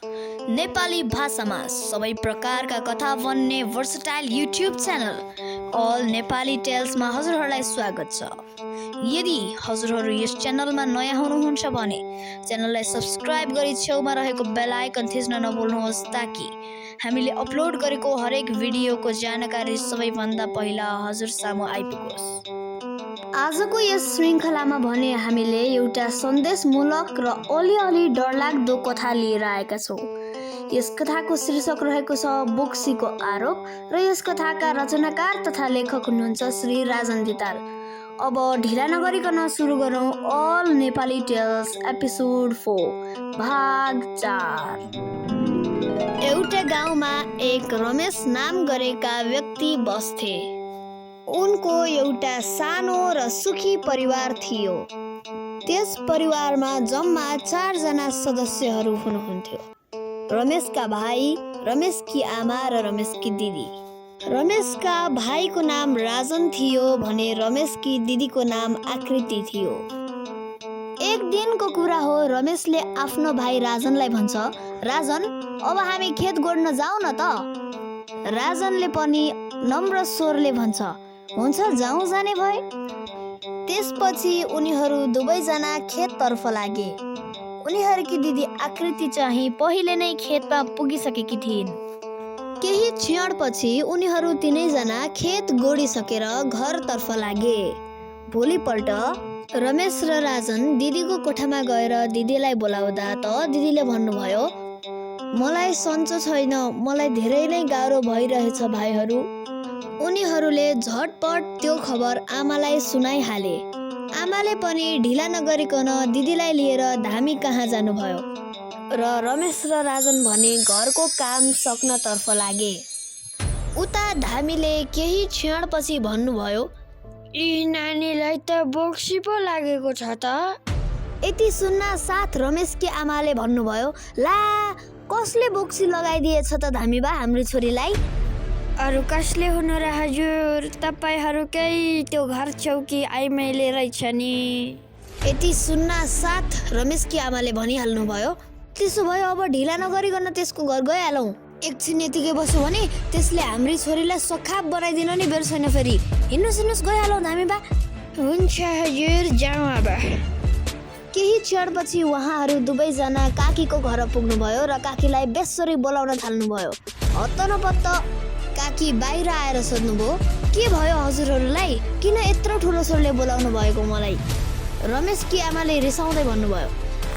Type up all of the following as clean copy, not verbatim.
नेपाली भाषामा सबै प्रकारका कथा भन्ने versatile YouTube channel all Nepali टेल्समा हजुरहरूलाई स्वागत छ। यदि हजुरहरू यस च्यानलमा नयाँ हुनुहुन्छ भने च्यानललाई सब्स्क्राइब गरी छेउमा रहेको बेल आइकन थिच्न नभुल्नुहोस् ताकि हामीले अपलोड गरेको हरेक भिडियोको जानकारी सबैभन्दा पहिला हजुर सामु आइपुगोस्। आजको यस श्रृङ्खलामा भने हामीले एउटा सन्देशमूलक र अलिअलि डरलाग्दो कथा लिएर आएका छौँ। यस कथाको शीर्षक रहेको छ बोक्सीको आरोप र यस कथाका रचनाकार तथा लेखक हुनुहुन्छ श्री राजन धिताल। अब ढिला नगरिकन सुरु गरौँ अल नेपाली टेल्स एपिसोड 4 भाग 4। एउटा गाउँमा एक रमेश नाम गरेका व्यक्ति बस्थे। उनको एउटा सानो र सुखी परिवार थियो। त्यस परिवारमा जम्मा 4 जना सदस्यहरू हुनुहुन्थ्यो। रमेशका भाइ, रमेशकी आमा र रमेशकी दिदी। रमेशका भाइको नाम राजन थियो भने रमेशकी दिदीको नाम आकृति थियो। एक दिनको कुरा हो, रमेशले आफ्नो भाइ राजनलाई भन्छ, राजन अब हामी खेत गोड्न जाउँ न त। राजनले पनि नम्र स्वरले भन्छ, हुन्छ जाउँ जाने भए। त्यसपछि उनीहरू दुवैजना खेततर्फ लागे। उनीहरूकी दिदी आकृति चाहिँ पहिले नै खेतमा पुगिसकेकी थिइन्। केही क्षणपछि उनीहरू तीनैजना खेत गोडिसकेर घरतर्फ लागे। भोलिपल्ट रमेश र राजन दिदीको कोठामा गएर दिदीलाई बोलाउँदा त दिदीले भन्नुभयो, मलाई सन्चो छैन, मलाई धेरै नै गाह्रो भइरहेछ भाइहरू। उनीहरूले झटपट त्यो खबर आमालाई सुनाइहाले। आमाले पनि ढिला नगरिकन दिदीलाई लिएर धामी कहाँ जानुभयो र रमेश र राजन भने घरको काम सक्नतर्फ लागे। उता धामीले केही क्षणपछि भन्नुभयो, यी नानीलाई त बोक्सी पो लागेको छ त। यति सुन्न साथ रमेशकी आमाले भन्नुभयो, ला कसले बोक्सी लगाइदिएछ त धामी बा हाम्रो छोरीलाई? अरू कसले हुनु र हजुर, तपाईँहरूकै त्यो घर छेउकी आइमाईले रहेछ नि। यति सुन्न साथ रमेशकी आमाले भनिहाल्नु भयो, त्यसो भयो अब ढिला नगरिकन त्यसको घर गइहालौँ। एकछिन यतिकै बस्यो भने त्यसले हाम्री छोरीलाई सखाप बनाइदिन नि बेर छैन फेरि। हिँड्नुहोस् गइहालौँ धामी बा। हुन्छ हजुर, जाउँ अब। केही क्षणपछि उहाँहरू दुवैजना काकीको घर पुग्नुभयो र काकीलाई बेसरी बोलाउन थाल्नुभयो। हत्त नपत्त काकी बाहिर आएर सोध्नुभयो, के भयो हजुरहरूलाई, किन यत्रो ठुलो स्वरले बोलाउनु भएको मलाई? रमेशकी आमाले रिसाउँदै भन्नुभयो,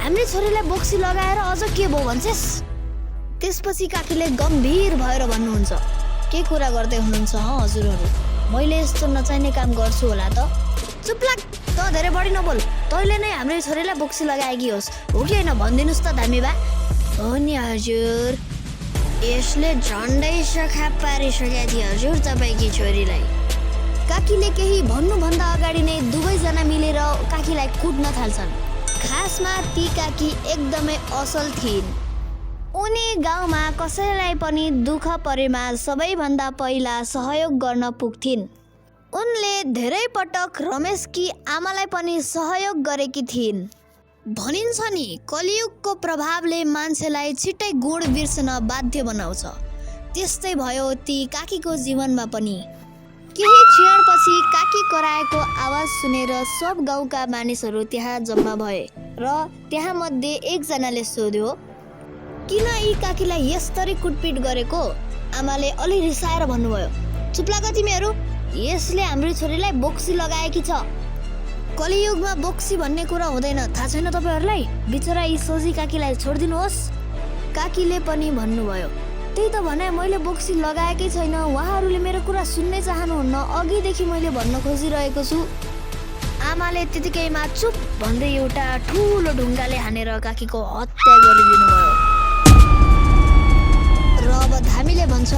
हाम्रो छोरीलाई बोक्सी लगाएर अझ के भयो भन्छेस्? त्यसपछि काकीले गम्भीर भएर भन्नुहुन्छ, के कुरा गर्दै हुनुहुन्छ हजुरहरू? मैले यस्तो नचाहिने काम गर्छु होला त? चुप लाग, त धेरै बढी नबोल। तैँले नै हाम्रो छोरीलाई बोक्सी लगाएकी होस्, हो कि होइन भनिदिनुहोस् त धामी बा। हो नि हजुर, यसले झन्डै सखाप पारिसकेका थिए हजुर तपाईँकी छोरीलाई। काकीले केही भन्नुभन्दा अगाडि नै दुवैजना मिलेर काकीलाई कुट्न थाल्छन्। खासमा ती काकी एकदमै असल थिइन्। उनी गाउँमा कसैलाई पनि दुःख परेमा सबैभन्दा पहिला सहयोग गर्न पुग्थिन्। उनले धेरै पटक रमेशकी आमालाई पनि सहयोग गरेकी थिइन्। भनिन्छ नि, कलियुगको प्रभावले मान्छेलाई छिट्टै गुण बिर्सन बाध्य बनाउँछ। त्यस्तै भयो ती काकीको जीवनमा पनि। केही क्षणपछि काकी कराएको आवाज सुनेर सब गाउँका मानिसहरू त्यहाँ जम्मा भए र त्यहाँ मध्ये एकजनाले सोध्यो, किन यी काकीलाई यसरी कुटपिट गरेको? आमाले अलि रिसाएर भन्नुभयो, चुप लाग तिमीहरू, यसले हाम्रो छोरीलाई बोक्सी लगाएकी छ। कलियुगमा बोक्सी भन्ने कुरा हुँदैन, थाहा छैन तपाईँहरूलाई? बिचरा यी सोझी काकीलाई छोडिदिनुहोस्। काकीले पनि भन्नुभयो, त्यही त भने मैले बोक्सी लगाएकै छैन, उहाँहरूले मेरो कुरा सुन्नै चाहनुहुन्न, अघिदेखि मैले भन्न खोजिरहेको छु। आमाले त्यतिकैमा चुप भन्दै एउटा ठुलो ढुङ्गाले हानेर काकीको हत्या गरिदिनु भयो। र अब धामीले भन्छ,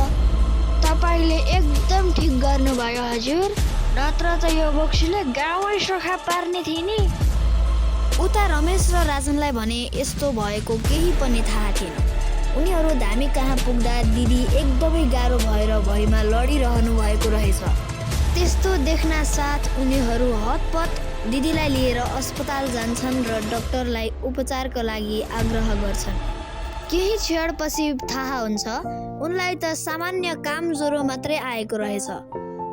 तपाईँले एकदम ठिक गर्नुभयो हजुर, नत्र त यो बोक्सीले गाउँै सखा पार्ने थिए नि। उता रमेश र राजनलाई भने यस्तो भएको केही पनि थाहा थिएन। उनीहरू धामी कहाँ पुग्दा दिदी एकदमै गाह्रो भएर भुइँमा लडिरहनु भएको रहेछ। त्यस्तो देख्न साथ उनीहरू हतपत दिदीलाई लिएर अस्पताल जान्छन् र डाक्टरलाई उपचारका लागि आग्रह गर्छन्। केही क्षणपछि थाहा हुन्छ उनलाई त सामान्य काम ज्वरो मात्रै आएको रहेछ।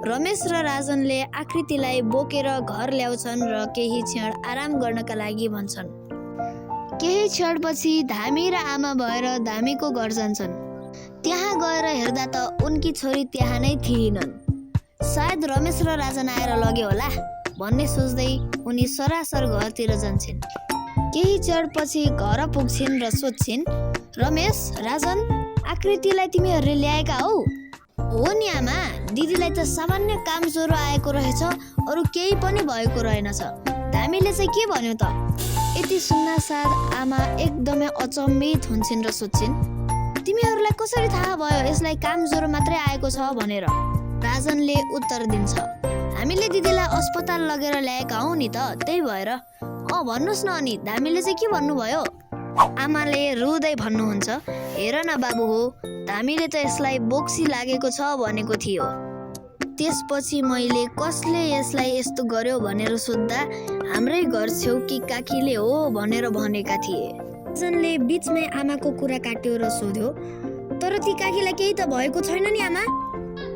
रमेश र राजनले आकृतिलाई बोकेर घर ल्याउँछन् र केही क्षण आराम गर्नका लागि भन्छन्। केही क्षणपछि धामी र आमा भएर धामीको घर जान्छन्। त्यहाँ गएर हेर्दा त उनकी छोरी त्यहाँ नै थिएनन्। सायद रमेश र राजन आएर लग्यो होला भन्ने सोच्दै उनी सरासर घरतिर जान्छन्। केही क्षणपछि घर पुग्छिन् र सोध्छिन्, रमेश, राजन, आकृतिलाई तिमीहरूले ल्याएका हौ? हो नि आमा, दिदीलाई त सामान्य काम ज्वरो आएको रहेछ, अरू केही पनि भएको रहेनछ। धामीले चाहिँ के भन्यो त? यति सुन्नासाथ आमा एकदमै अचम्मित हुन्छन् र सोध्छिन्, तिमीहरूलाई कसरी थाहा भयो यसलाई काम ज्वरो मात्रै आएको छ भनेर? राजनले उत्तर दिन्छ, हामीले दिदीलाई अस्पताल लगेर ल्याएका हौ नि त, त्यही भएर। भन्नुहोस् न अनि धामीले चाहिँ के भन्नुभयो? आमाले रुँदै भन्नुहुन्छ, हेर न बाबु हो, धामीले त यसलाई बोक्सी लागेको छ भनेको थियो। त्यसपछि मैले कसले यसलाई यस्तो गर्यो भनेर सोद्धा हाम्रै घर छेउकी काकीले हो भनेर भनेका थिए। राजनले बिचमै आमाको कुरा काट्यो र सोध्यो, तर ती काकीलाई केही त भएको छैन नि आमा?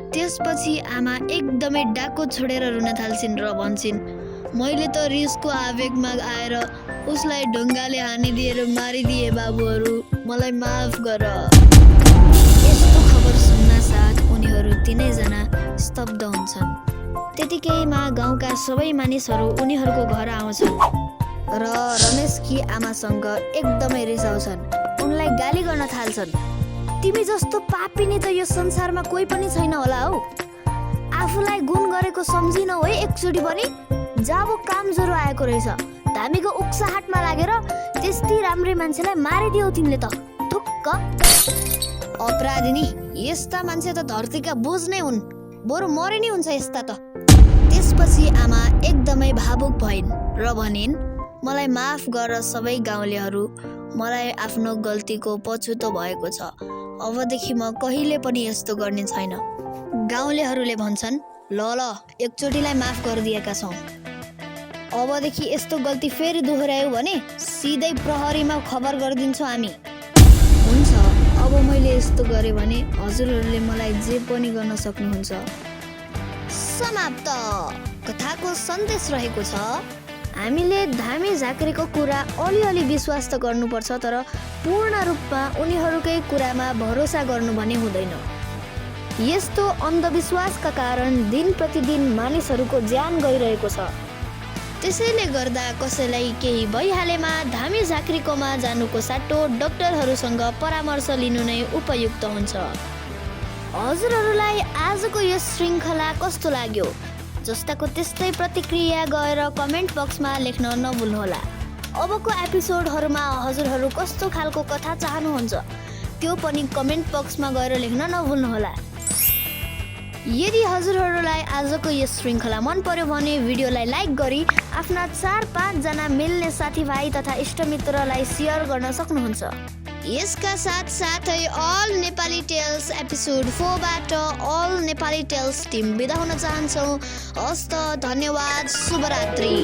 त्यसपछि आमा एकदमै डाको छोडेर रुन थाल्छिन् र भन्छन्, मैले त रिसको आवेगमा आएर उसलाई ढुङ्गाले हानिदिएर मारिदिए बाबुहरू, मलाई माफ गर। यस्तो खबर सुन्नासाथ उनीहरू तिनैजना स्तब्ध हुन्छन्। त्यतिकैमा गाउँका सबै मानिसहरू उनीहरूको घर आउँछन् र रमेशकी आमासँग एकदमै रिसाउँछन्। उनलाई गाली गर्न थाल्छन्, तिमी जस्तो पापिनी त यो संसारमा कोही पनि छैन होला हौ। आफूलाई गुण गरेको सम्झिनौ है एकचोटि पनि? जब काम ज्वरो आएको रहेछ धामीको उक्साहाटमा लागेर त्यस्तै राम्रै मान्छेलाई मारिदियौ तिमीले त, थुक्क। अपराधिनी, यस्ता मान्छे त धरतीका बोझ नै हुन्, बरु मरे नि हुन्छ यस्ता त। त्यसपछि आमा एकदमै भावुक भइन् र भनिन्, मलाई माफ गर सबै गाउँलेहरू, मलाई आफ्नो गल्तीको पछुतो भएको छ। अबदेखि म कहिले पनि यस्तो गर्ने छैन। गाउँलेहरूले भन्छन्, ल एकचोटिलाई माफ गरिदिएका छौँ, अबदेखि यस्तो गल्ती फेरि दोहोऱ्यायो भने सिधै प्रहरीमा खबर गरिदिन्छौँ हामी। हुन्छ, अब मैले यस्तो गरेँ भने हजुरहरूले मलाई जे पनि गर्न सक्नुहुन्छ। समाप्त। कथाको सन्देश रहेको छ, हामीले धामी झाँक्रीको कुरा अलिअलि विश्वास त गर्नुपर्छ, तर पूर्ण रूपमा उनीहरूकै कुरामा भरोसा गर्नु भने हुँदैन। यस्तो अन्धविश्वासका कारण दिन प्रतिदिन मानिसहरूको ज्यान गइरहेको छ। त्यसैले गर्दा कसैलाई केही भइहालेमा धामी झाँक्रीकोमा जानुको साटो डाक्टरहरूसँग परामर्श लिनु नै उपयुक्त हुन्छ। हजुरहरूलाई आजको यो श्रृङ्खला कस्तो लाग्यो? जस्ताको त्यस्तै प्रतिक्रिया गएर कमेन्ट बक्समा लेख्न नभुल्नुहोला। अबको एपिसोडहरूमा हजुरहरू कस्तो खालको कथा चाहनुहुन्छ त्यो पनि कमेन्ट बक्समा गएर लेख्न नभुल्नुहोला। यदि हजुरहरूलाई आजको यस श्रृङ्खला मन पर्यो भने भिडियोलाई लाइक गरी आफ्ना 4-5 जना मिल्ने साथीभाइ तथा इष्टमित्रलाई सेयर गर्न सक्नुहुन्छ। यसका साथसाथै अल नेपाली टेल्स एपिसोड 4 बाट अल नेपाली टेल्स टिम बिदा हुन चाहन्छौँ। हस्त, धन्यवाद, शुभरात्रि।